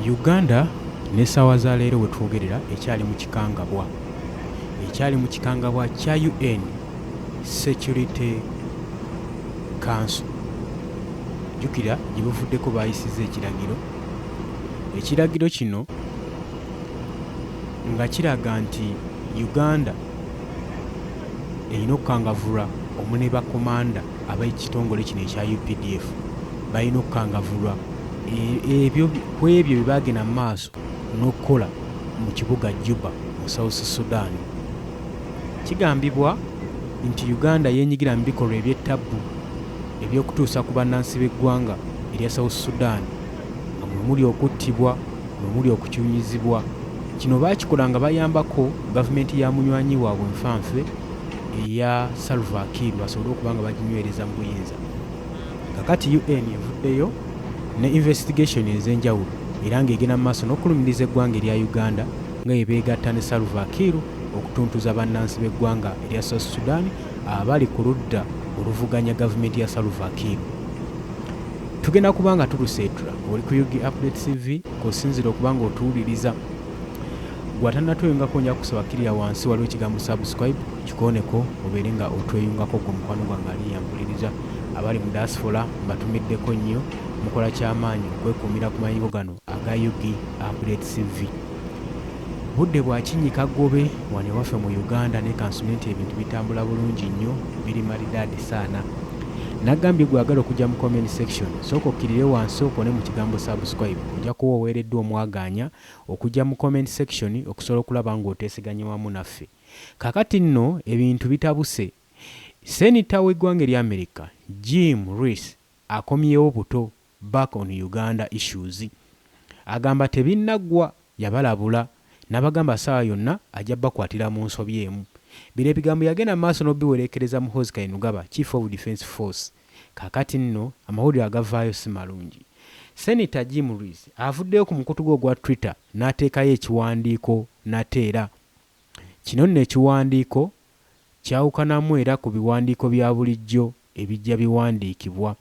Uganda n'essaawa za leero we twogerera ekyali mu kikangabwa, ekyali mu kikangabwa kya UN Security Council. Jjukira gye buvuddeko baayisizza ekiragiro. Ekiragiro kino nga kiraga nti Uganda erina okukangavvulwa omu ne bakomanda ab'ekitongole kino ekya UPDF balina okukangavvulwa ebyo ku ebyo bye baagenda mu maaso n'okukola mu kibuga Juba mu South Sudan. Kigambibwa nti Uganda yeenyigira mu bikolwa eby'ettabbu eby'okutuusa ku bannansi b'eggwanga erya South Sudan nga mwe muli okuttibwa, mwe muli okukyunyizibwa. Kino baakikola nga bayambako gavumenti ya munywanyi waabwe nfanfe eya Salva Kiir basobole okuba nga baginywereza mu buyinza. Kakati UN evuddeyo ne investigation ez'enjawulo era ng'egenda mu maaso n'okulumiriza eggwanga erya Uganda nga bwe beegatta ne Salva Kiir okutuntuza bannansi b'eggwanga erya South Sudan abali ku ludda oluvuganya gavumenti ya Salva Kiir. Tugenda kuba nga tuluseetula oli ku UG Update TV kw'osinziira okuba ng'otuwuliriza. Gwe atannatweyungako nja kukusaba kkirira wansi waliwo ekigambo subscribe kikooneko obeere nga otweyungako gwe mukwano gwange ali yampuliriza. Abali mu diaspora mbatumiddeko nnyo mukola kyamaanyi okwekuumira ku mayingo gano aga UG Update TV. Budde bwa kinnyika ggobe wano ewaffe mu Uganda naye kansubire nti ebintu bitambula bulungi nnyo biri malidaadi saana. Nagambye gwe agala okujja mu comment section sooka okkirire wansi okoone mu kigambo subscribe ojja kuba oweereddwa omwagaanya okujja mu comment section okusobola okulaba ng'oteeseganya wamu naffe. Kaakati nno ebintu bitabuse. Senator w'eggwanga erya America Jim Risch akomyewo buto back on Uganda issues. Agamba tebinnaggwa yabalabula n'abagamba ssaawa yonna ajja bakwatira mu nsobi emu. Bino ebigambo yagenda mu maaso n'obiwereekereza Muhoozi Kainerugaba, Chief of Defence Force. Kaakati nno amawulire agavaayo si malungi. Senator Jim Risch avuddeyo ku mukutu gwe ogwa Twitter n'ateekayo ekiwandiiko nate era. Kino nno ekiwandiiko kyawukanamu era ku biwandiiko bya bulijjo ebijja biwandiikibwa.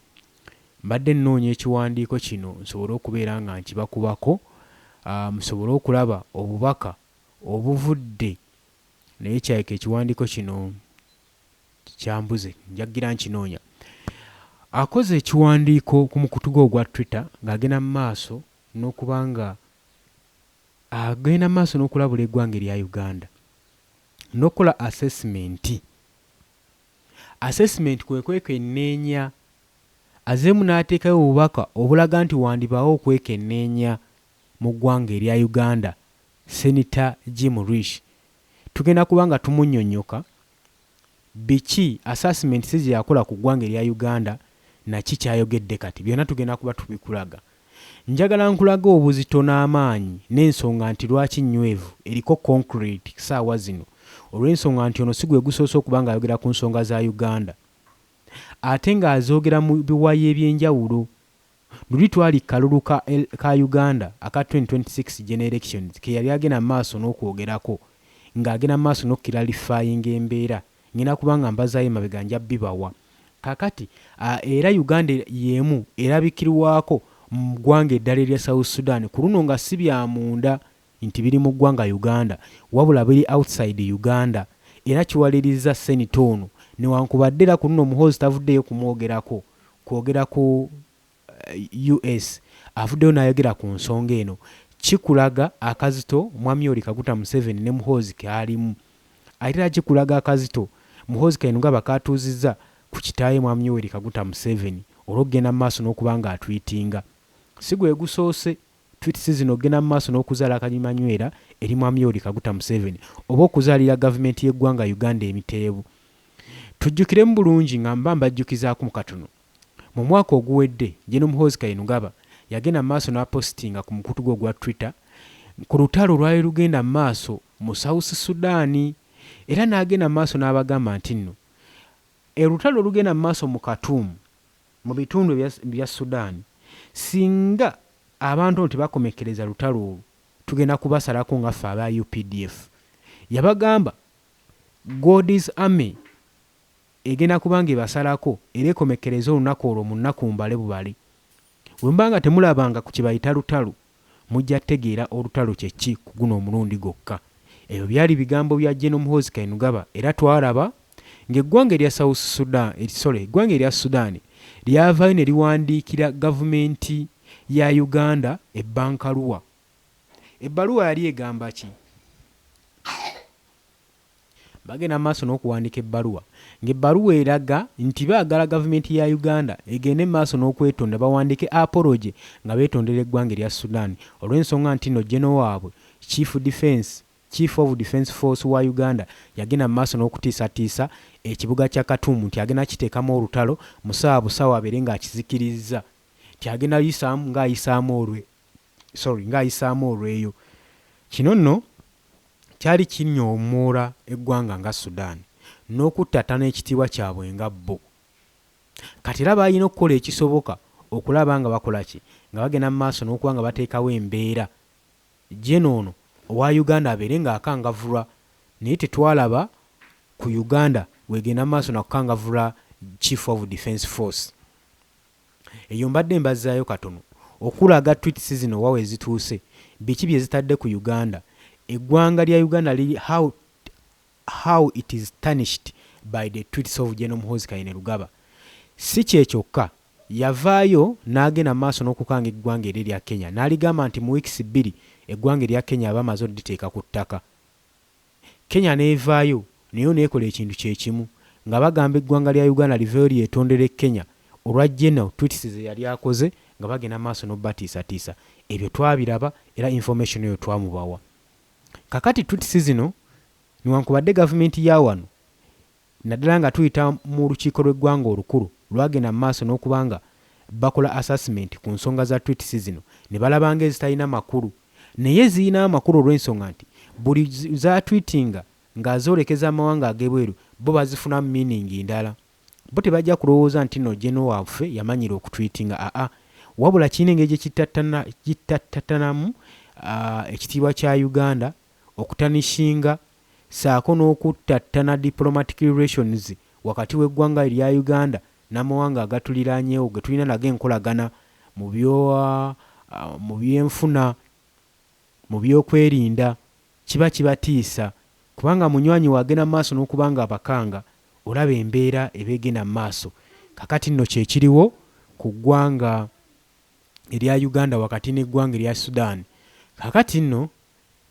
Mbadde nnoonya ekiwandiiko kino nsobole okubeera nga nkibakubako musobole okulaba obubaka obuvudde naye kirabika ekiwandiiko kino kyambuze nja kugira nkinoonya. Akoze ekiwandiiko ku mukutu gwe ogwa Twitter ng'agenda mu maaso n'okuba nga agenda mu maaso n'okulabula eggwanga erya Uganda n'okukola assessment. Assessment kwe kwekenneenya. Azzeemu n'ateekayo obubaka obulaga nti wandibaawo okwekenneenya mu ggwanga erya Uganda. Senator Jim Risch tugenda kuba nga tumunnyonnyoka biki assessment si ze yakola ku ggwanga erya Uganda naki ky'ayogedde kati byonna tugenda kuba tubikulaga. Njagala nkulage obuzito n'amaanyi n'ensonga nti lwaki nnywevu eriko concrete ssaawa zino olw'ensonga nti ono si gwe gusoose okuba ng'ayogera ku nsonga za Uganda ate ng'azoogera mu biwayi eby'enjawulo. Luli twali ku kalulu ka, ka Uganda aka 2026 General Elections ke yali agenda mu maaso n'okwogerako ng'agenda mu maaso n'okukiralifayinga embeera. Ngenda kuba nga mbazaayo emabega nja bibawa. Kaakati era Uganda y'emu erabikirwako mu ggwanga eddala erya South Sudan ku luno nga si bya munda nti biri mu ggwanga Uganda wabula biri outside Uganda era kiwalirizza Senator ono newankubadde era ku luno Muhoozi tavuddeeyo kumwogerako kwogera ku US avuddeyo n'ayogera ku nsonga eno kikulaga akazito Mwami Yoweri Kaguta Museveni ne Muhoozi k'alimu. Ate era kikulaga akazito Muhoozi Kainerugaba k'atuuzizza ku kitaawe Mwami Yoweri Kaguta Museveni olw'okugenda mu maaso n'okuba ng'atwitinga. Si gwe gusoose tweets zino okugenda mu maaso n'okuzaala akanyumanywera eri Mwami Yoweri Kaguta Museveni oba okuzaalira gavumenti y'eggwanga Uganda emiteebu. Tujjukiremu bulungi nga mba mbajjukizaako katono. Mu mwaka oguwedde, Gen Muhoozi Kainerugaba yagenda mu maaso n'apositinga ku mukutu gwe ogwa Twitter ku lutalo olwali lugenda mu maaso mu South Sudan era n'agenda mu maaso n'abagamba nti nno olutalo olugenda mu maaso mu Khartoum mu bitundu ebya Sudan singa abantu ono tebakomekkereza lutalo olwo tugenda kubasalako nga ffe aba UPDF. Yabagamba God's Army egenda kuba ng'ebasalako era ekomekkereze olunaku olwo mu nnaku mbale bubale. Bwe muba nga temulabanga ku kye bayita lutalo, Mujja tegeera olutalo kye ki ku guno omulundi gwokka. Ebyo byali bigambo bya General Muhoozi Kainerugaba. Era twalaba ng'eggwanga erya South Sudan, sorry, eggwanga erya Sudan lyavaayo ne liwandiikira gavumenti ya Uganda ebbankaluwa. Ebbaluwa yali egamba ki? Bagenda maaso n'okuwandiika ebbaluwa, ng'ebbaluwa eraga nti baagala gavumenti ya Uganda egende maaso n'okwetonda, bawandiike apology nga beetondera eggwanga erya Sudan olw'ensonga nti nno General waabwe, Chief of Defence Force wa Uganda, yagenda mu maaso n'okutiisatiisa ekibuga kya Khartoum nti agenda kiteekamu olutalo musaawa busawa abeere ng'akizikirizza, nti agenda yisaamu ng'ayisaamu olwe, sorry, ng'ayisaamu olweyo. Kino nno kyali kinyoomoola eggwanga nga Sudan n'okuttattana ekitiibwa kyabwe nga bo. Kati era balina okukola ekisoboka okulaba nga bakola ki, nga bagenda mu maaso n'okuba nga bateekawo embeera General ono owa Uganda abeere ng'akangavvulwa. Naye tetwalaba ku Uganda wegenda mu maaso nakukangavvula Chief of Defence Force. Eyo mbadde mbazzaayo katono okulaga tweets zino wa we zituuse, biki bye zitadde ku Uganda, eggwanga lya Uganda liri how it is tarnished by the tweets of General Muhoozi Kainerugaba. Si kye kyokka, yavaayo n'agenda mu maaso n'okukanga eggwanga eri erya Kenya n'aligamba nti mu weeks 2 eggwanga erya Kenya bamaze odditeeka ku ttaka. Kenya n'evaayo nayo n'ekola ekintu kye kimu nga bagamba eggwanga lya Uganda liveeyo lyetondere Kenya olwa General tweets ze yali akoze nga bagenda maaso n'obatiisatiisa. Ebyo twabiraba era information eyo twamubawa. Kakati tweets zino, newankubadde gavumenti ya wano, naddala nga tuyita mu lukiiko lw'eggwanga olukulu, lwagenda mu maaso n'okuba nga bakola assessment ku nsonga za tweets zino ne balaba nga ezitalina makulu, naye zirina amakulu olw'ensonga nti buli zatweetinga ng'azoolekeza amawanga ag'ebweru, bo bazifunamu meaning ndala. Bo tebajja kulowooza nti nno General waffe yamanyira okutweetinga, aa, wabula kirina engeri gye kittattanamu ekitiibwa kya Uganda, okutarnishinga ssaako n'okuttattana diplomatic relations wakati w'eggwanga erya Uganda n'amawanga agatuliraanyeewo ge tulina nago enkolagana mu byenfuna, mu byokwerinda. Kiba kibatiisa kubanga munywanyi waagenda mu maaso n'okuba nga abakanga, olaba embeera eba egenda mu maaso. Kakati nno kyekiriwo ku ggwanga erya Uganda wakati n'eggwanga erya Sudan. Kakati nno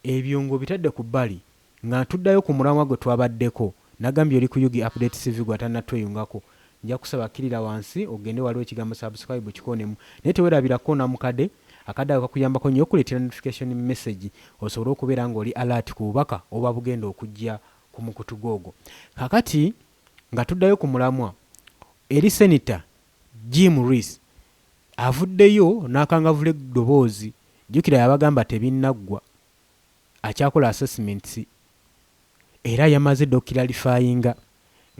ebyo ng'obitadde ku bbali, nga tuddayo ku mulamwa gwe twabaddeko, nagambye oli ku Ug Update TV. Gwe atannatweyungako, nja kusaba kkirira wansi ogende waliwo ekigambo "subscribe", kikoonemu, naye teweerabira koona mukadde akadde ako kakuyambako nnyo okuleetera notification message osobole okubeera ng'oli alert ku bubaka oba bugenda okujja ku mukutu gwogwo. Kakati nga tuddayo ku mulamwa, eri Senator Jim Rees avuddeyo n'akangavula eddoboozi. Jjukira yabagamba tebinnaggwa, akyakola assessments, era yamaze dda okuclarifyinga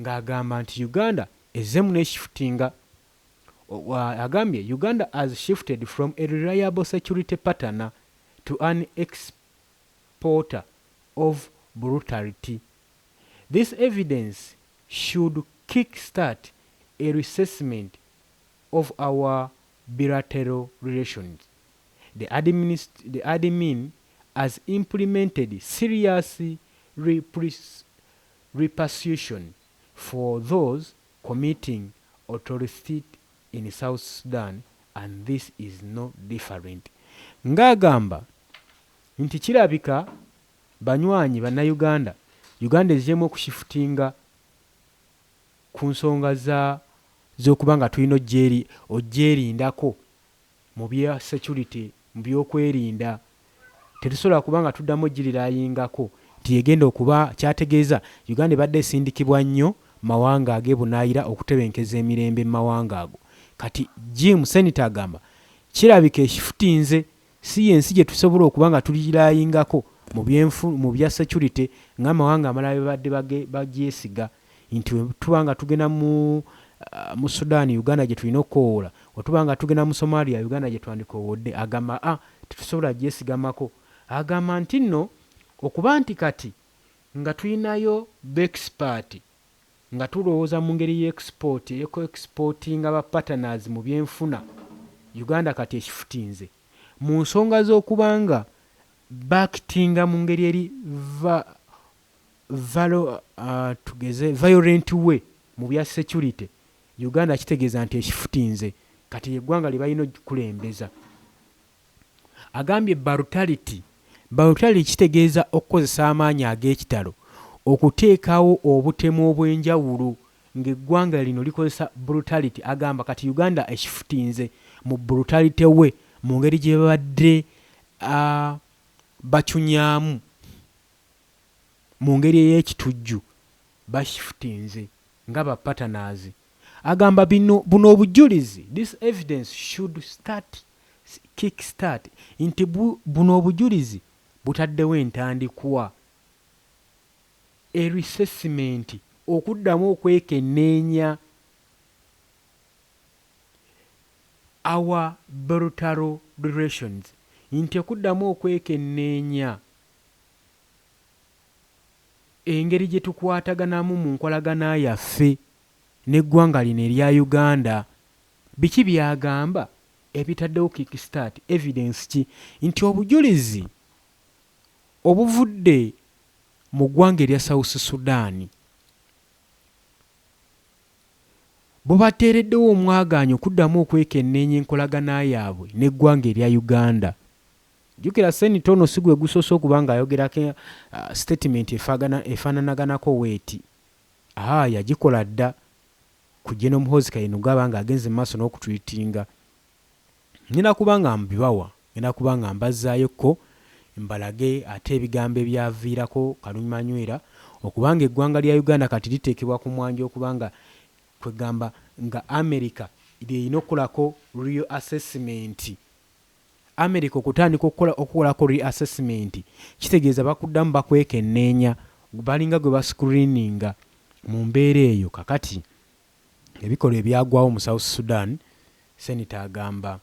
ng'agamba nti Uganda ezzeemu neshiftinga. Agambye Uganda has shifted from a reliable security partner to an exporter of brutality. This evidence should kickstart a reassessment of our bilateral relations. The admin has implemented serious repercussion for those committing atrocity in South Sudan, and this is no different. Ng'agamba nti kirabika banywanyi Bannayuganda, Uganda ezzeemu okushiftinga ku nsonga za z'okuba nga tulina ogyerindako mu bya security, mu byokwerinda. Tetusobola kuba nga tuddamu ogirelyingako nti egenda okuba. Kyategeeza Uganda ebadde esindikibwa nnyo mawanga ag'ebunaayira okutebenkeza emirembe mu mawanga ago. Kati Jim Senator agamba kirabika eshiftinze, si yensi gye tusobola okuba nga tulirelyingako mu bya security ng'amawanga amalala bwe badde bagyesiga, nti tuba nga tugenda mu Sudan, Uganda gye tulina okukowoola, wetuba nga tugenda mu Somalia, Uganda gye twandikoowodde. Agamba a tetusobola gyesigamako. Agamba nti nno okuba nti kati nga tulinayo beexpert, nga tulowooza mu ngeri y'export, exportinga ba partners mu byenfuna, Uganda kati eshiftinze. Mu nsonga z'okuba nga baakitinga mu ngeri eri va, valo, tugeze violent way mu bya security, Uganda kitegeeza nti ekifutinze kati eggwanga lye balina okukulembeza. Agambye brutality. Brutality kitegeeza okukozesa amaanyi ag'ekitalo okuteekawo obutemu obw'enjawulo ng'eggwanga lino likozesa brutality. Agamba kati Uganda ekifutinze mu brutality we mu ngeri gye babadde bacunyaamu mu ngeri ey'ekitujju, bakifutinze nga ba partners. Agamba buno obujulizi, this evidence should start kick start, nti buno obujulizi butaddewo entandikwa a reassessment, okuddamu okwekenneenya our bilateral relations, nti okuddamu okwekenneenya engeri gye tukwataganamu mu nkolagana yaffe n'eggwanga lino erya Uganda. Biki by'agamba ebitaddewo kick start? Evidence ki? Nti obujulizi obuvudde mu ggwanga erya South Sudan bubateereddewo omwagaanya okuddamu okwekenneenya enkolagana yaabwe n'eggwanga erya Uganda. Jjukira Senator ono si gwe gusoose okuba ng'ayogerako statement efaananaganako weeti. Yagikola dda ku General Muhoozi Kainerugaba ng'agenze mu maaso n'okutwitinga. Ngenda kuba nga mbibawa, ngenda kuba nga mbazzaayokko mbalage ate ebigambo ebyaviirako Kalumanywera okubanga eggwanga lya Uganda kati liteekebwa ku mwanjo okubanga kwegamba nga America lyerina okukolako real assessment. America okutandika okukolako reassessment kitegeeza bakuddamu bakwekenneenya, balinga gwe bascreeninga mu mbeera eyo. Kakati ebikolwa ebyagwawo mu South Sudan, Senator agamba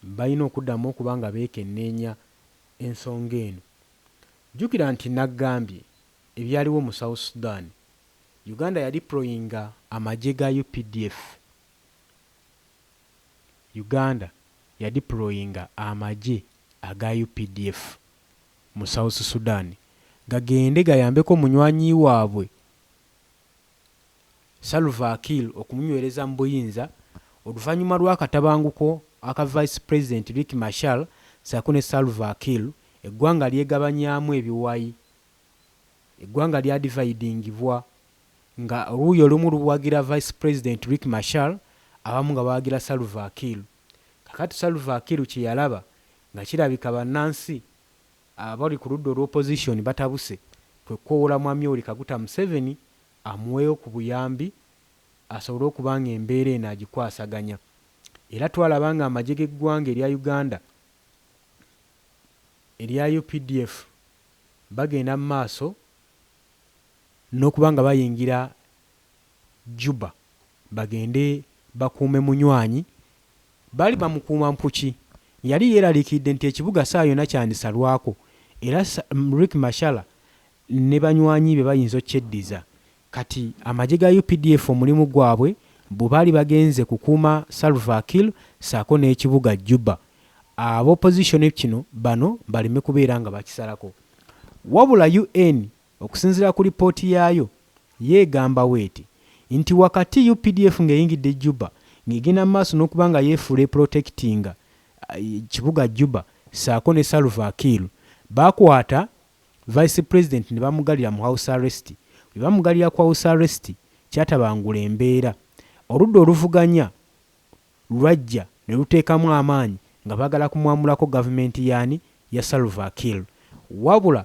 balina okuddamu okuba nga beekenneenya ensonga eno. Jjukira nti naggambye ebyaliwo mu South Sudan, Uganda yadeployinga amagye ga UPDF. Uganda yadeployinga amagye aga UPDF mu South Sudan gagende gayambeko munywanyi waabwe Salva Kiir okumunywereza mu buyinza oluvannyuma lw'akatabanguko aka Vice President Riek Machar ssaako ne Salva Kiir. Eggwanga lyegabanyaamu ebiwayi, eggwanga lyadividingibwa nga oluuyi olumu luwagira Vice President Riek Machar, abamu nga bawagira Salva Kiir. Kakati Salva Kiir kye yalaba nga kirabika bannansi abali ku ludda olw'opposition batabuse, kwe kukowoola Mwami Yoweri Kaguta Museveni amuweeyo ku buyambi asobole okuba nga embeera eno agikwasaganya. Era twalaba nga amagye g'eggwanga erya Uganda erya UPDF bagenda mu maaso n'okuba nga bayingira Juba bagende bakuume munywanyi. Baali bamukuuma mpuki, yali yeeraliikiridde nti ekibuga ssaawa yonna kyandisalwako era Riek Machar ne banywanyi be bayinza okukyeddiza. Kati amagye ga UPDF omulimu gwabwe bwe baali bagenze kukuuma Salva Kiir ssaako n'ekibuga Juba, ab'opposition kino bano baleme kubeera nga bakisalako. Wabula UN okusinziira ku lipooti yaayo ye egamba bw'eti nti wakati UPDF ng'eyingidde Juba ng'egenda mu maaso n'okuba nga yeefuula eprotectinga kibuga Juba ssaako ne Salva Kiir, baakwata Vice President ne bamugalira mu house arrest. Bwe bamugalira ku house arrest kyatabangula embeera. Oludda oluvuganya lwajja ne luteekamu amaanyi nga baagala kumwamulako gavumenti y'ani ya Salva Kiir. Wabula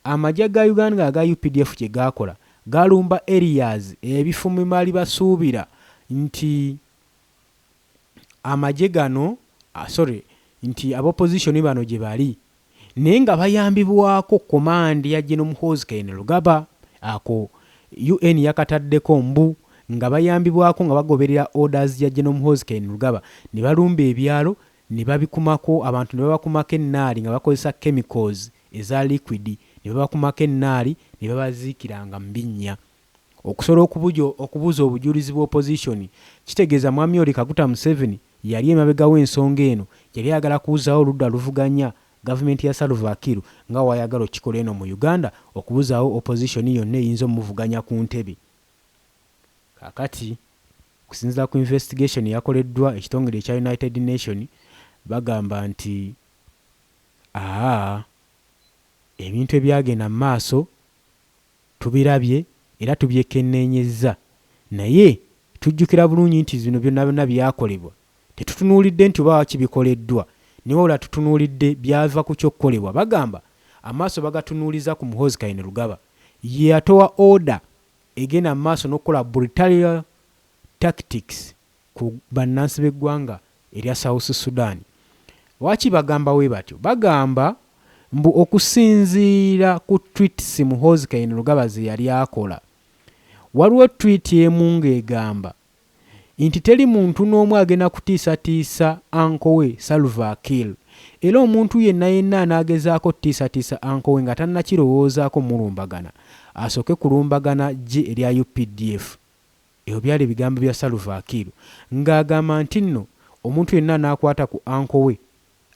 amagye ga Uganda aga UPDF kye gaakola, gaalumba areas ebifo mwe baali basuubira nti amagye gano, sorry, nti ab'opposition bano gye bali, naye nga bayambibwako command ya General Muhoozi Kainerugaba. Ako UN yakataddeko mbu nga bayambibwako nga bagoberera orders ya General Muhoozi Kainerugaba ne balumba ebyalo ne babikumako abantu ne babakumako ennaali nga bakozesa chemicals eza liquid ne babakumako ennaali ne babaziikiranga mu binnya okusobola okubuza obujulizi bw'opposition. Kitegeeza Mwami Yoweri Kaguta Museveni yali emabega w'ensonga eno. Yali ayagala kubuzaawo oludda oluvuganya gavumenti ya Salva Kiir nga w'ayagala okukikola eno mu Uganda okubuzaawo opposition yonna eyinza omuvuganya ku ntebe. Kaakati okusinziira ku investigation eyakoleddwa ekitongole ekya United Nation, bagamba nti aa ebintu ebyagenda mu maaso tubirabye era tubyekenneenyezza, naye tujjukira bulungi nti bino byonna byonna byakolebwa tetutunuulidde nti oba waki bikoleddwa, naye wabula tutunuulidde byava ku ky'okukolebwa. Bagamba amaaso bagatunuuliza ku Muhoozi Kainerugaba, ye yatowa order egenda mu maaso n'okukola brutal tactics ku bannansi b'eggwanga erya South Sudan. Lwaki bagamba we batyo? Bagamba mbu okusinziira ku tweets Muhoozi Kainerugaba ze yali akola, waliwo tweet emu ng'egamba nti teri muntu n'omu agenda kutiisatiisa uncle we Salva Kiir, era omuntu yenna yenna anaagezaako otiisatiisa uncle we nga tannakirowoozaako mulumbagana, asooke kulumbagana ggye erya UPDF. Ebyo byali ebigambo bya Salva Kiir ng'agamba nti nno omuntu yenna anaakwata ku uncle we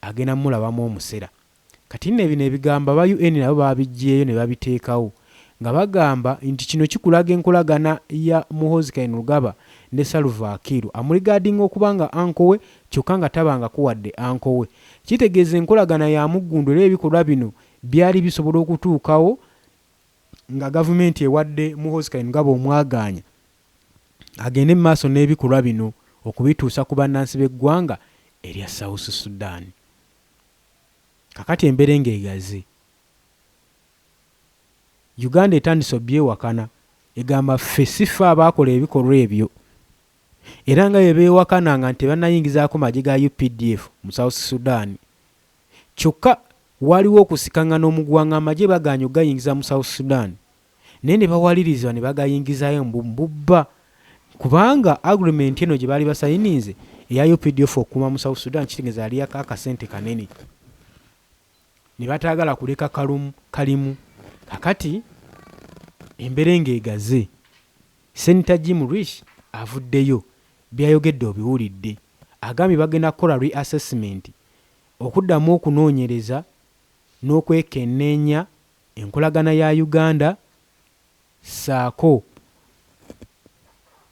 agenda mulabamu omusera. Kati nno bino ebigambo aba UN nabo babiggyeeyo ne babiteekawo nga bagamba nti kino kikulaga enkolagana ya Muhoozi Kainerugaba ne Salva Kiir, amuregardinga okuba nga uncle we kyokka nga tabangako wadde uncle we. Kitegeeza enkolagana ya muggundu, era ebikolwa bino byali bisobola okutuukawo nga gavumenti ewadde Muhoozi Kainerugaba omwagaanya agende mu maaso n'ebikolwa bino okubituusa ku bannansi b'eggwanga erya South Sudan. Kakati embeera ng'egaze, Uganda etandise obyewakana, egamba ffe si ffe abaakola ebikolwa ebyo, era nga bwe beewakananga nti tebannayingizaako magye ga UPDF mu South Sudan. Kyokka waliwo okusikangana omuguwa ng'amagye bagaanye okugayingiza mu South Sudan, naye ne bawalirizibwa ne bagayingizaayo mbu bubba, kubanga agreement eno gye baali basayininze eya UPDF okukuuma mu South Sudan kitegeeza yali yako akasente kanene ne bataagala kuleka kalumu kalimu. Kakati embeera ng'egaze, Senator Jim Risch avuddeyo, byayogedde obiwulidde. Agambye bagenda kukola reassessment, okuddamu okunoonyereza n'okwekenneenya enkolagana ya Uganda ssaako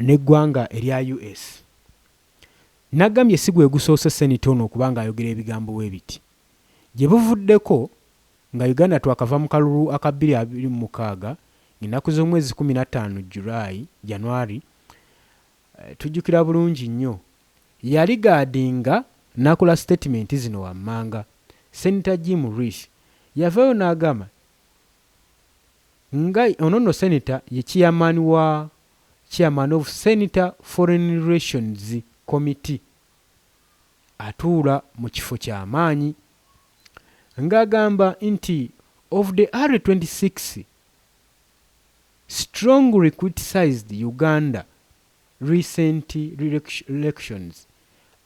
n'eggwanga erya US. Nagambye si gwe gusoose Senator ono okuba ng'ayogera ebigambo bwe biti. Gye buvuddeko nga Uganda twakava mu kalulu aka 2026 ng'ennaku z'omwezi 15 July, January, tujjukira bulungi nnyo yaregardinga n'akola statement zino wammanga. Senator Jim Risch yavaayo n'agamba nga ono nno senator ye chairman wa chairman of Senate Foreign Relations Committee, atuula mu kifo ky'amaanyi, ng'agamba nti of the R26 strongly criticized Uganda recent elections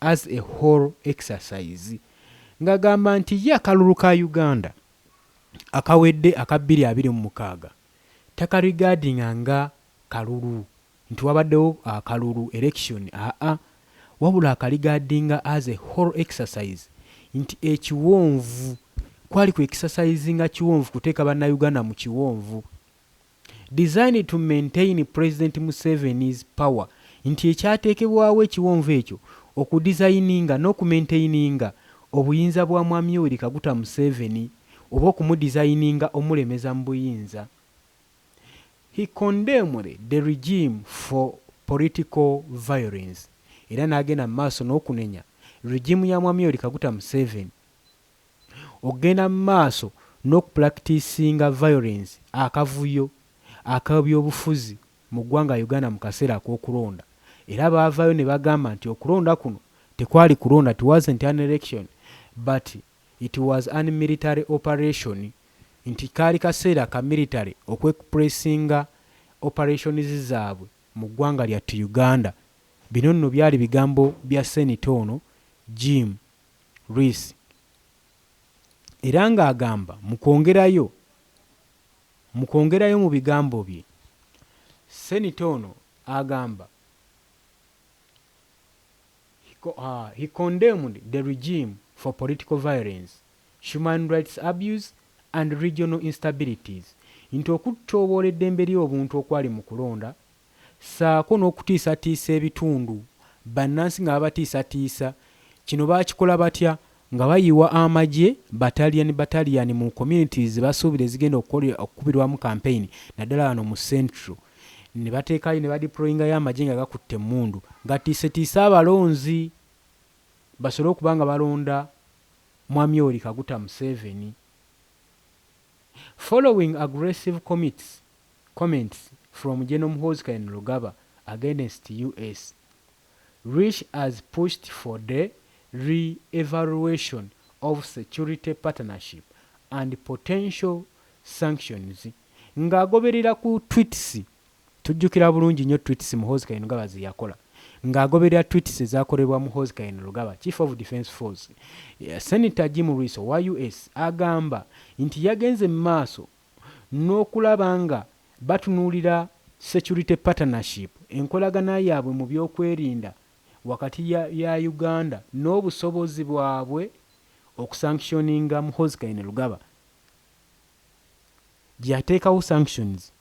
as a whole exercise, ng'agamba nti ye akalulu ka Uganda akawedde aka 2026 takaregardinga nga kalulu, nti wabaddewo akalulu, election, aa, wabula akaregardinga as a whole exercise, nti ekiwonvu kwali ku exercisinga kiwonvu, kuteeka Bannayuganda mu kiwonvu, designed to maintain President Museveni's power, nti ekyateekebwawo ekiwonvu ekyo okudesigninga n'okumaintaininga obuyinza bwa Mwami Yoweri Kaguta Museveni oba okumudesigninga omulemeza mu buyinza. He condemned the regime for political violence, era n'agenda mu maaso n'okunenya regime ya Mwami Yoweri Kaguta Museveni okugenda mu maaso n'okupracticinga violence, akavuyo ak'ebyobufuzi mu ggwanga Uganda mu kaseera ak'okulonda. Era baavaayo ne bagamba nti okulonda kuno tekwali kulonda, it wasn't an election but it was an military operation, nti kaali kaseera ka military okwexpressinga operations zaabwe mu ggwanga lyattu Uganda. Bino nno byali bigambo bya senator ono Jim Risch, era ng'agamba mu kwongerayo mu bigambo bye, senator ono agamba he condemned the regime. for political violence, human rights abuse and regional instabilities, nti okutyoboola eddembe ly'obuntu okwali mu kulonda ssaako n'okutiisatiisa ebitundu, bannansi nga babatiisatiisa. Kino baakikola batya? Nga bayiwa amagye battalion battalion mu communities ze basuubira ezigenda okukubirwamu campaign, naddala wano mu Central, ne bateekayo ne badeployingayo amagye nga gakutte emmundu gatiisetiise abalonzi basobole okuba nga balonda Mwami Yoweri Kaguta Museveni. Following aggressive comments from General Muhoozi Kainerugaba against US, Risch has pushed for the re-evaluation of security partnership and potential sanctions. Ng'agoberera ku tweets, tujjukira bulungi nnyo tweets Muhoozi Kainerugaba ze yakola, ng'agoberera tweets ezakolebwa Muhoozi Kainerugaba, Chief of Defence Force, Senator Jim Risch owa US agamba nti yagenze mu maaso n'okulaba nga batunuulira security partnership, enkolagana yaabwe mu byokwerinda wakati ya Uganda, n'obusobozi bwabwe okusanctioninga Muhoozi Kainerugaba, gye yateekawo sanctions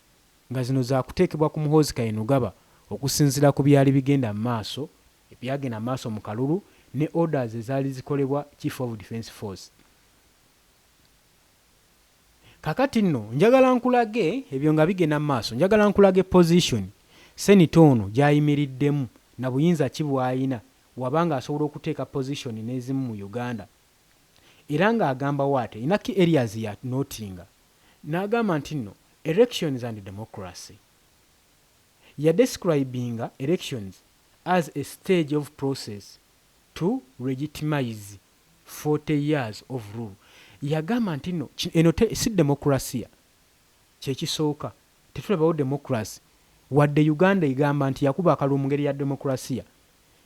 nga zino zakuteekebwa ku Muhoozi Kainerugaba okusinziira ku byali bigenda mu maaso, ebyagenda mu maaso mu kalulu ne orders ezaali zikolebwa Chief of Defence Force. Kakati nno njagala nkulage ebyo nga bigenda mu maaso, njagala nkulage position senator ono gy'ayimiriddemu na buyinza ki bw'ayina wabanga asobola okuteeka position n'ezimu mu Uganda. Era ng'agamba waate ina key areas ya notinga n'agamba nti nno elections and democracy, ya describinga elections as a stage of process to legitimize 40 years of rule. Yagamba nti nno eno si demokrasiya. Kyekisooka, tetulabawo democracy, wadde Uganda egamba nti yakuba akalulu mu ngeri ya demokrasiya.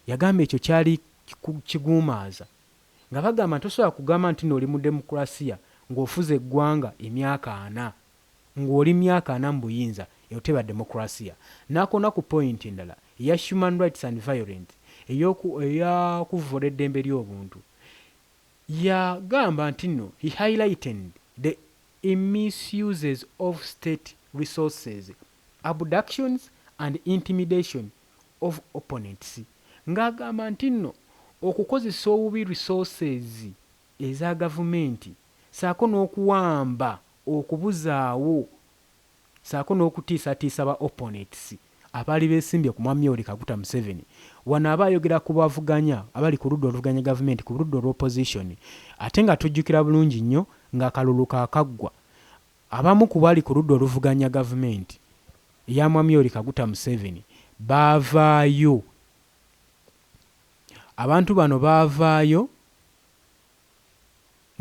Yagamba ekyo kyali kiguumaaza, nga bagamba nti tosobola kugamba nti nno oli mu demokrasiya ng'ofuza eggwanga emyaka 40, ng'oli myaka 40 mu buyinza. Eyo teba demokrasiya. N'akona ku point endala eya human rights and violence, ey'okuvvoola eddembe ly'obuntu. Yagamba nti nno he highlighted the misuses of state resources, abductions and intimidation of opponents, ng'agamba nti nno okukozesa obubi resources eza gavumenti ssaako n'okuwamba, okubuzaawo ssaako n'okutiisatiisa ba opponents abaali beesimbye ku Mwami Yoweri Kaguta Museveni. Wano aba ayogera ku bavuganya abali ku ludda oluvuganya gavumenti, ku ludda olw'opposition. Ate nga tujjukira bulungi nnyo ng'akalulu kaakaggwa, abamu ku bali ku ludda oluvuganya gavumenti eya Mwami Yoweri Kaguta Museveni baavaayo. Abantu bano baavaayo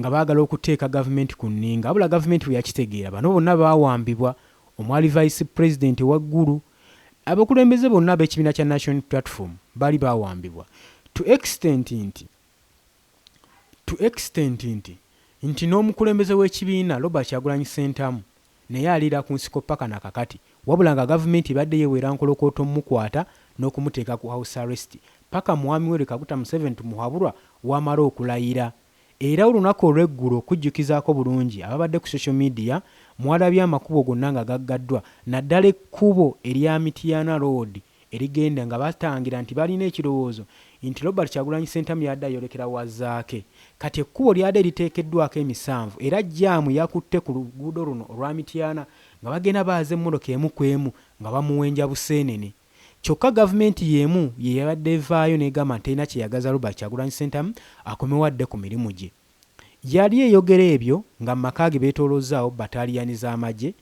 nga baagala okuteeka gavumenti ku nninga, wabula gavumenti bwe yakitegeera, bano bonna baawambibwa, omwali vice president waggulu, abakulembeze bonna ab'ekibiina kya National Platform baali baawambibwa to extent nti n'omukulembeze w'ekibiina Robert Kyagulanyi Ssentamu naye aliira ku nsiko paka nakakati, wabula nga gavumenti ebadde yeewera nkolokooto mmukwata n'okumuteeka ku house arrest paka Mwami Yoweri Kaguta Museveni Tumuhabulwa wamala okulayira. Era olunaku olw'eggulo, okujjukizaako bulungi ababadde ku social media, mwalabye amakubo gonna nga gaggaddwa, naddala ekkubo erya Mityana Road erigenda, nga batangira nti balina ekirowoozo nti Robert Kyagulanyi Ssentamu yadde ayolekera Wazaake. Kati ekkubo lyadde liteekeddwako emisanvu era jam yakutte ku luguudo luno olwa Mityana, nga bagenda baaza emmotoka emu ku emu nga bamuwenja buseenene. Kyokka gavumenti y'emu ye yabadde evaayo n'egamba nti terina kyeyagaza Robert Kyagulanyi Ssentamu akomewo adde ku mirimu gye. Yali eyogera ebyo nga mu maka ge beetoolozzaawo bataliyani z'amagye,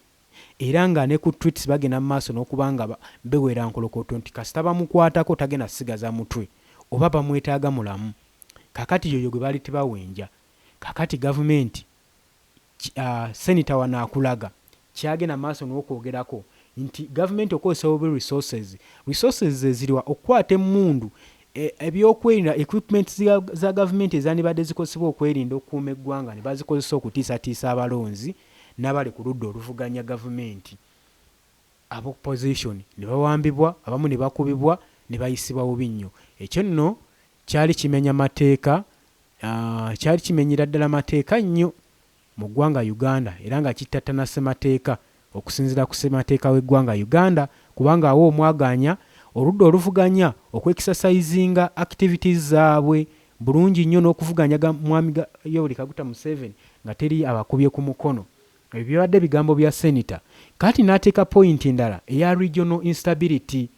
era nga ne ku tweets bagenda mu maaso n'okuba nga bewera nkolokooto nti kasita bamukwatako tagenda kusigaza mutwe oba bamwetaaga mulamu. Kaakati yoyo gwe baali tebawenja. Kaakati gavumenti, senator wano akulaga kyagenda maaso n'okwogerako nti gavumenti okozesa obubi resources. Resources eziriwa? Okukwata emmundu, ebyokwerinda, equipment za gavumenti ezandibadde zikozesebwa okwerinda, okukuuma eggwanga, ne bazikozesa okutiisatiisa abalonzi n'abali ku ludda oluvuganya gavumenti, ab'opposition, ne bawambibwa, abamu ne bakubibwa ne bayisibwa bubi nnyo. Ekyo nno kyali kimenya mateeka. Kyali kimenyera ddala mateeka nnyo mu ggwanga Uganda era nga kittattana ssemateeka okusinziira ku ssemateeka w'eggwanga Uganda kubanga awa omwagaanya oludda oluvuganya okw'exercisinga activities zaabwe bulungi nnyo n'okuvuganya Mwami Yoweri Kaguta Museveni nga teri abakubye ku mukono. Ebyo byabadde bigambo bya Senator. Kaati n'ateeka point endala eya regional instability.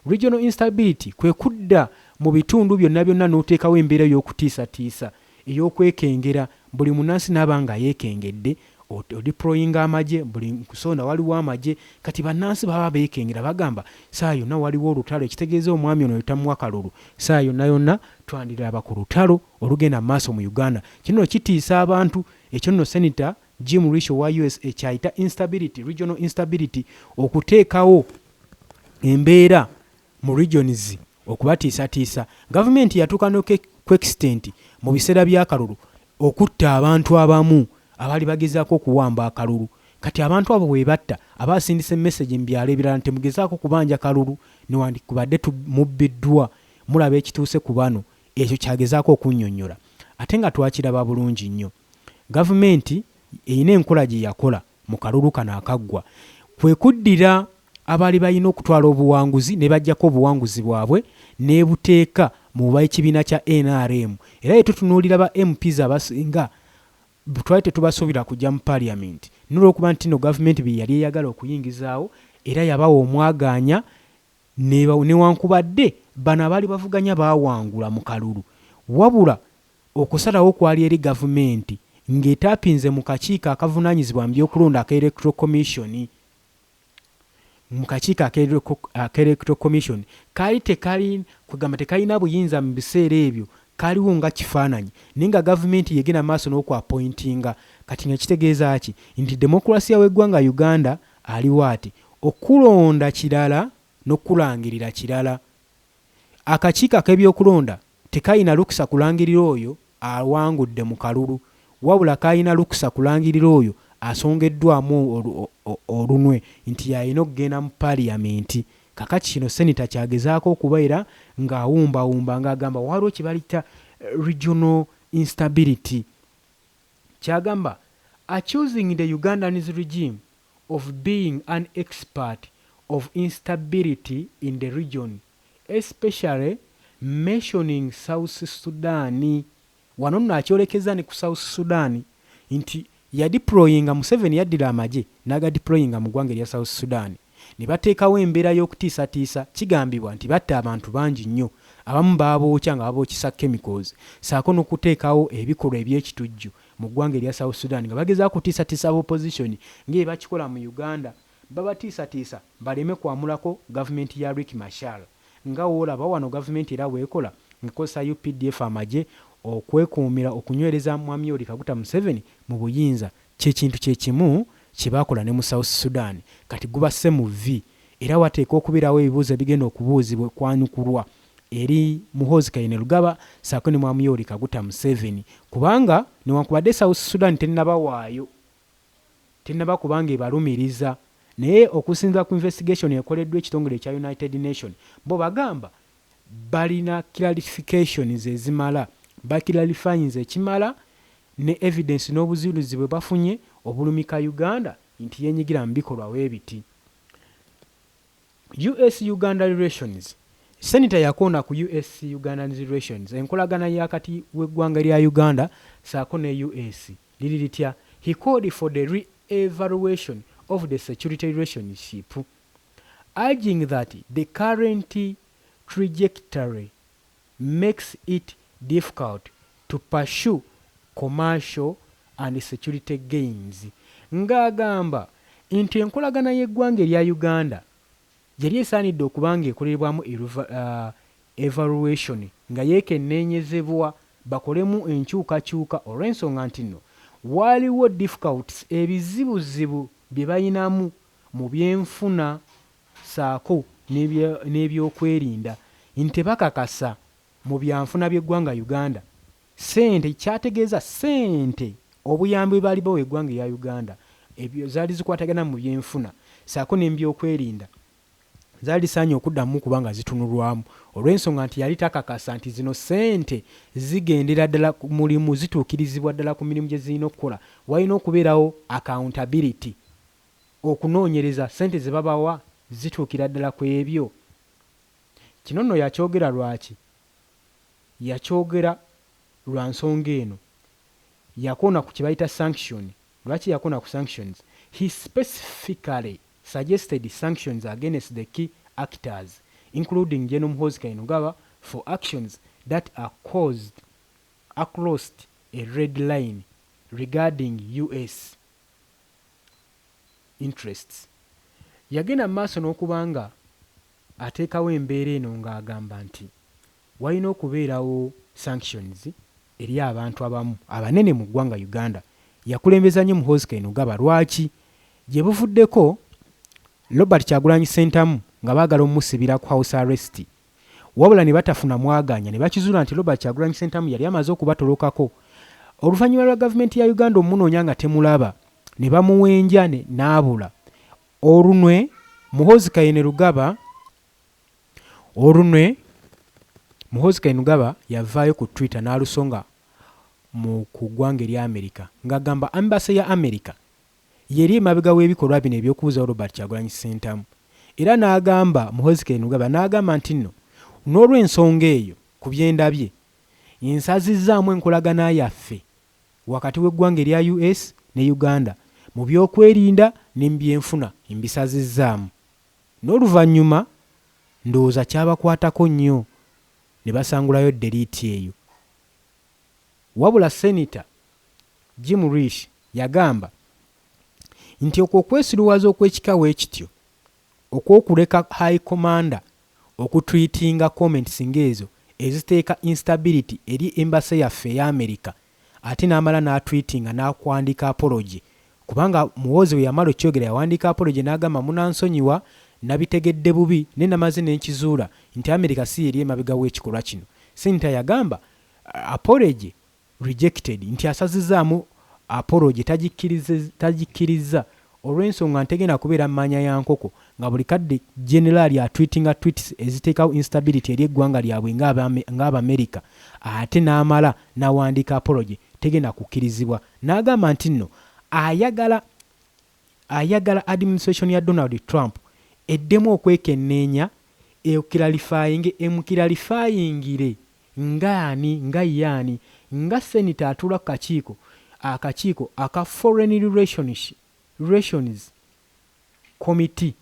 Regional instability kwe kudda mu bitundu byonna byonna n'oteekawo embeera ey'okutiisatiisa, ey'okwekengera, buli munnansi n'aba nga yeekengedde, odeployinga amagye, buli nsonda waliwo amagye, kati bannansi baba beekengera bagamba ssaawa yonna waliwo olutalo ekitegeeza omwami ono bwe kalulu ssaawa yonna yonna twandiraba ku lutalo olugenda mu maaso mu Uganda. Kino nno kitiisa abantu, ekyo nno Senator Jim Risch owa USA ky'ayita instability, regional instability, okuteekawo embeera mu regions okubatiisatiisa. Gavumenti yatuuka ne ku extent mu biseera by'akalulu okutta abantu abamu abaali bagezaako okuwamba akalulu. Kati abantu abo bwe batta aba asindise message mu byalo ebirala nti temugezaako kubanja kalulu newandikubadde mubbiddwa mulaba ekituuse ku bano. Ekyo ky'agezaako okunnyonnyola ate nga twakiraba bulungi nnyo. Gavumenti erina enkola gye yakola mu kalulu kano akaggwa kwe kuddira abaali balina okutwala obuwanguzi nebaggyako obuwanguzi bwabwe nebuteeka mu b'ekibiina kya nrm era bwe tutunuulira ba MPs abasinga twali tetubasuubira kujja mu parliament nolwokuba nti no gavumenti bye yali eyagala okuyingizaawo era yabawa omwagaanya newankubadde bano abaali bavuganya baawangula mu kalulu wabula okusalawo kwali eri gavumenti ng'etapinze mu kakiiko akavunaanyizibwa mu by'okulonda aka Electoral Commission. Mu kakiiko aka Electoral Commission kaali tekali kwegamba tekalina buyinza mu biseera ebyo, kaaliwo nga kifaananyi naye nga gavumenti yegenda maaso n'okuappointinga. Kati nga kitegeeza ki? Nti demokulasiya w'eggwanga Uganda aliwo ati okulonda kirala n'okulangirira kirala. Akakiiko ak'ebyokulonda tekayina lukusa kulangirira oyo awangudde mu kalulu wabula kayina lukusa kulangirira oyo asongeddwamu olunwe nti y'alina okugenda mu parliament. Kakati kino Senator kyagezaako okubeera ng'awumbawumba ng'agamba waliwo kye bayita regional instability. Kyagamba accusing the Ugandan regime of being an expert of instability in the region especially mentioning South Sudan. Wano nno akyolekeza ne ku South Sudan nti yadeployinga Museveni yaddira amagye n'agadeployinga mu ggwanga erya South Sudan ne bateekawo embeera y'okutiisatiisa. Kigambibwa nti batta abantu bangi nnyo, abamu baabookya nga babookisa chemicals ssaako n'okuteekawo ebikolwa eby'ekitujju mu ggwanga erya South Sudan nga bagezaako okutiisatiisa aba opposition nga bwe bakikola mu Uganda babatiisatiisa baleme kwamulako gavumenti ya Riek Machar nga w'olaba wano gavumenti era bw'ekola ng'ekozesa UPDF amagye okwekuumira okunywereza Mwami Yoweri Kaguta Museveni mu buyinza. Kye kintu kye kimu kye baakola ne mu South Sudan kati gubasse mu vvi era wateekwa okubeerawo ebibuuzo ebigenda okubuuzibwa okwanukulwa eri Muhoozi Kainerugaba ssaako ne Mwami Yoweri Kaguta Museveni kubanga newankubadde South Sudan tennabawaayo tennaba kuba ng'ebalumiriza naye okusinziira ku investigation ekoleddwa ekitongole ekya United Nation bo bagamba balina clarifications ezimala baclarifyinze ekimala ne evidence n'obujulizi bwe bafunye obulumika Uganda nti yeenyigira mu bikolwa weebiti. US Uganda relations Senator yakoona ku US Uganda relations enkolagana yakati w'eggwanga lya Uganda ssaako ne US liri litya. He called for the re-evaluation of the security relationship urging that the current trajectory makes it difficult to pursue commercial and security gains ng'agamba nti enkolagana y'eggwanga erya Uganda yali esaanidde okuba ng'ekolebwamu evaluation nga yeekenneenyezebwa bakolemu enkyukakyuka olw'ensonga nti nno waaliwo difficulties ebizibuzibu bye bayinamu mu byenfuna ssaako n'ebyokwerinda nti tebakakasa mu byanfuna by'eggwanga Uganda ssente kyategeeza ssente obuyambi bwe baali bawa eggwanga erya Uganda ebyo zaali zikwatagana mu byenfuna ssaako ne mu byokwerinda. Zaali zisaanye okuddamu okuba nga zitunulwamu olw'ensonga nti yali takakasa nti zino ssente zigendera ddala ku mulimu, zituukirizibwa ddala ku mirimu gye zirina okukola. Walina okubeerawo accountability, okunoonyereza ssente ze babawa zituukira ddala ku ebyo. Kino nno yakyogera lwaki? Yakyogera lwa nsonga eno. Yakoona ku kye bayita sanction. Lwaki yakoona ku sanctions? He specifically suggested sanctions against the key actors including Gen Muhoozi Kainerugaba for actions that are caused across a red line regarding US interests. Yagenda mu maaso n'okuba nga ateekawo embeera eno ng'agamba nti walina okubeerawo sanctions eri abantu abamu abanene mu ggwanga Uganda. Yakulembeza nnyo Muhoozi Kainerugaba. Lwaki? Gye buvuddeko Robert Kyagulanyi Ssentamu nga baagala omusibira ku house arrest, wabula ne batafuna mwaganya ne bakizuula nti Robert Kyagulanyi Ssentamu yali amaze okubatolokako oluvannyuma lwa gavumenti ya Uganda omunoonya nga temulaba ne bamuwenja n'abula. Olunwe Muhoozi Kainerugaba Olunwe Muhoozi Kainerugaba yavaayo ku Twitter n'alusonga mu ku ggwanga erya America ng'agamba embassy ya America yeri emabega w'ebikolwa bino eby'okubuuzawo Robert Kyagulanyi Ssentamu era n'agamba Muhoozi Kainerugaba n'agamba nti nno n'olw'ensonga eyo ku byendabye nsazizzaamu enkolagana yaffe wakati w'eggwanga erya US ne Uganda mu by'okwerinda ne mu byenfuna mbisazizzaamu. N'oluvannyuma ndowooza kyabakwatako nnyo ne basangulayo delete eyo. Wabula Senator Jim Risch yagamba nti okwo okwesiruwaza okw'ekika bwe kityo okw'okuleka High Commander okutweetinga comments ng'ezo eziteeka instability eri embassy yaffe eya America ate n'amala n'atweetinga n'akuwandiika apology kubanga Muhoozi bwe yamala okukyogera yawandiika apology n'agamba munansonyiwa nabitegedde bubi naye namaze ne nkizuula nti America si y'eri emabega w'ekikolwa kino. Senator yagamba apology rejected nti asazizzaamu apology tagikkirizza olw'ensonga ntegenda kubeera mmaanya ya nkoko nga buli kadde Generali atweetinga tweets eziteekawo instability eri eggwanga lyabwe ng'Abamerika ate n'amala n'awandiika apology tegenda kukkirizibwa n'agamba nti nno ayagala ayagala administration ya Donald Trump eddemu okwekenneenya eclarifyinge emuclarifyingire ng'ani nga ye ani nga senator atuula ku kakiiko akakiiko aka Foreign Relations Committee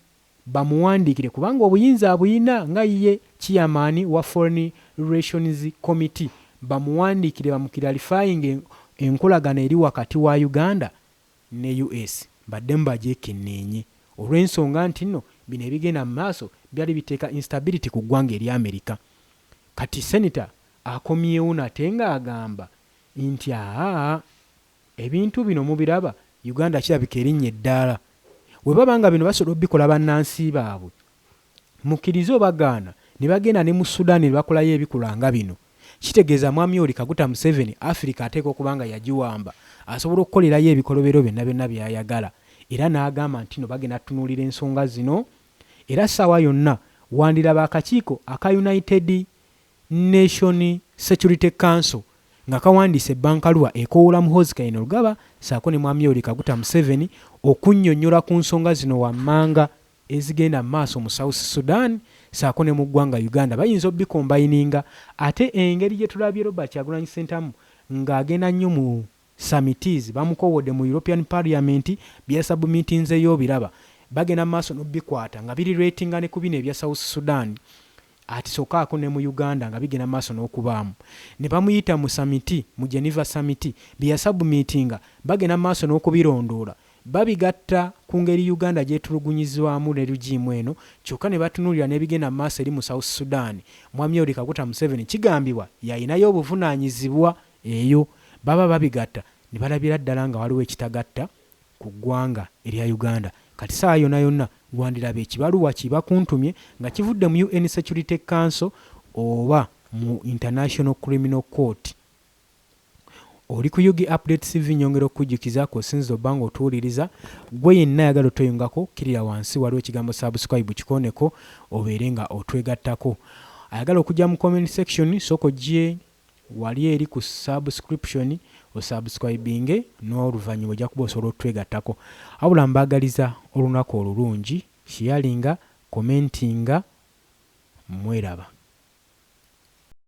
bamuwandiikire kubanga obuyinza abuyina nga ye chairman wa Foreign Relations Committee bamuwandiikire bamuclarifyinge enkolagana eri wakati wa Uganda ne US baddemu bagyekenneenye olw'ensonga nti nno bino ebigenda mu maaso byali biteeka instability ku ggwanga erya America. Kati senator akomyewo nate ng'agamba nti aa ebintu bino mubiraba Uganda kirabika erinnya eddaala bwe baba nga bino basobola obikola bannansi baabwe mukkirize obagaana ne bagenda ne mu Sudan ne bakolayo ebikolwa nga bino kitegeeza Mwami Yoweri Kaguta Museveni Africa ateekwa okuba nga yagiwamba asobola okukolerayo ebikolobero byonna byonna by'ayagala era n'agamba nti no bagenda tutunuulira ensonga zino era ssaawa yonna wandiraba akakiiko aka United Nation Security Council nga kawandiise ebbankaluwa ekowoola Muhoozi Kainerugaba ssaako ne Mwami Yoweri Kaguta Museveni okunnyonnyola ku nsonga zino wammanga ezigenda mu maaso mu South Sudan ssaako ne mu ggwanga Uganda bayinza obicombininga ate engeri gye tulabye Robert Kyagulanyi Ssentamu ng'agenda nnyo mu summits bamukoowodde mu European Parliament byasubmitinzeyo obiraba bagenda mu maaso n'obikwata nga biri ratinga ne ku bino ebya South Sudan ati sookaako ne mu Uganda nga bigenda mu maaso n'okubaamu ne bamuyita mu summit mu Geneva summit bye yasubmitinga bagenda mu maaso n'okubirondoola babigatta ku ngeri Uganda gy'etulugunyizibwamu ne regime eno kyokka ne batunuulira n'ebigenda mu maaso eri mu South Sudan Mwami Yoweri Kaguta Museveni kigambibwa y'alinayo obuvunaanyizibwa eyo baba babigatta ne balabira ddala nga waliwo ekitagatta ku ggwanga erya Uganda kati ssaawa yonna yonna wandiraba ekibaluwa kibakuntumye nga kivudde mu UN Security Council oba mu International Criminal Court. Oli ku Ug Update TV nyongera okukujjukiza kw'osinziza obba ng'otuwuliriza. Ggwe yenna ayagala otweyungako kkirira wansi waliwo ekigambo subscribe kikooneko obeere nga otwegattako. Ayagala okujja mu comment section sooka ojje wali eri ku subscription osubscribinge n'oluvannyuma ojja kuba osobola otwegattako. Wabula mbaagaliza olunaku olulungi, sharinga, commentinga, mweraba.